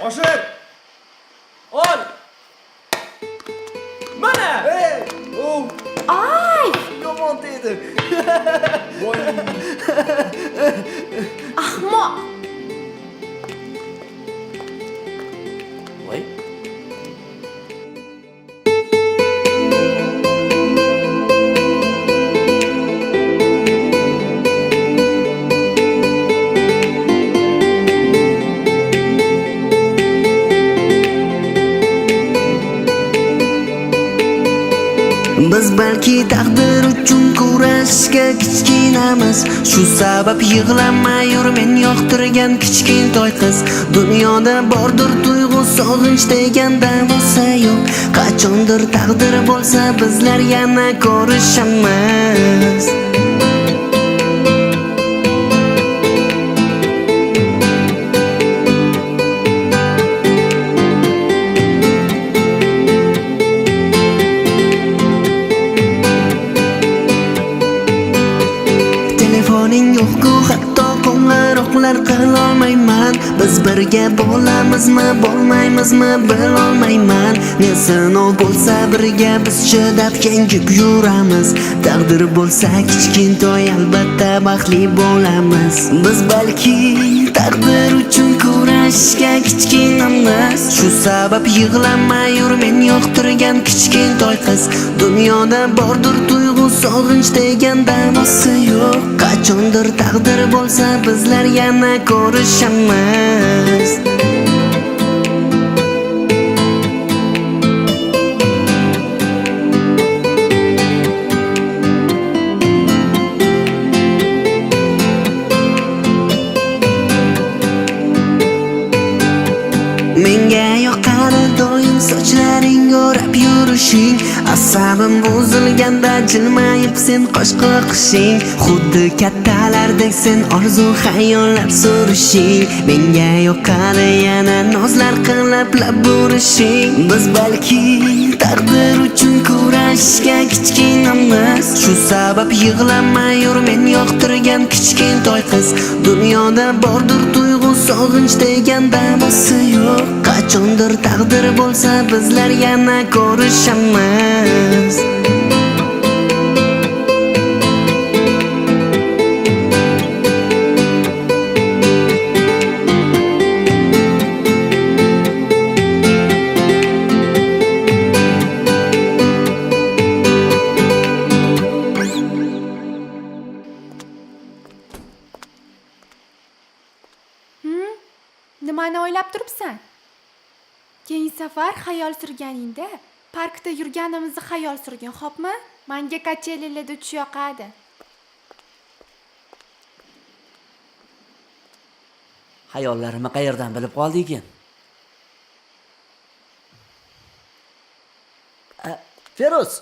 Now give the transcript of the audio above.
Oshir! Ol! Mana! Ey! Oh, Ay! yomon tegdi. Voy! Ahmoq! Voy. Biz balki taqdir uchun kurashga kichkinamiz. Shu sabab yig'lamay yur men yoqtirgan kichkintoy qiz. Dunyoda bordir tuyg'u, sog'inch degan davosi yo'q. Qachondir taqdir bo'lsa, bizlar yana ko'rishamiz. Telefoning yo'q-ku, hatto qo'ng'iroqlar qilolmayman. Biz birga bo'lamizmi, bo'lmaymizmi, bilolmayman. Ne sinov bo'lsa, birga biz chidab yengib yuramiz. Taqdir bo'lsa, kichkintoy, albatta baxtli bo'lamiz. Biz balki taqdir uchun kurashga kichkinamiz. Shu sabab yig'lamay yur men yoqtirgan kichkintoy qiz. Dunyoda bordir tuyg'u, sog'inch degan davosi yo'q. Qachondir taqdir bo'lsa, bizlar yana ko'rishamiz. Menga yoqadi doim sochlaring o'rab yurishing. Asabim buzilganda jilmayib sen qosh qoqishing. Xuddi kattalardek sen orzu xayollar surishing. Menga yoqadi yana nozlar qilib lab burishing. Biz balki taqdir uchun kurashga kichkinamiz. Shu sabab yig'lamay yur men yoqtirgan kichkintoy qiz. Dunyoda bordir tuyg'u, sog'inch degan davosi yo'q. Qachondir taqdir bo'lsa, bizlar yana ko'rishamiz. Nimani o'ylab turibsan? Keyingi safar xayol surganingda parkda yurganimizni xayol surgin, xo'pmi? Menga качели larda uchish yoqadi. Xayollarimni qayerdan bilib qoldi ekan? Feruz.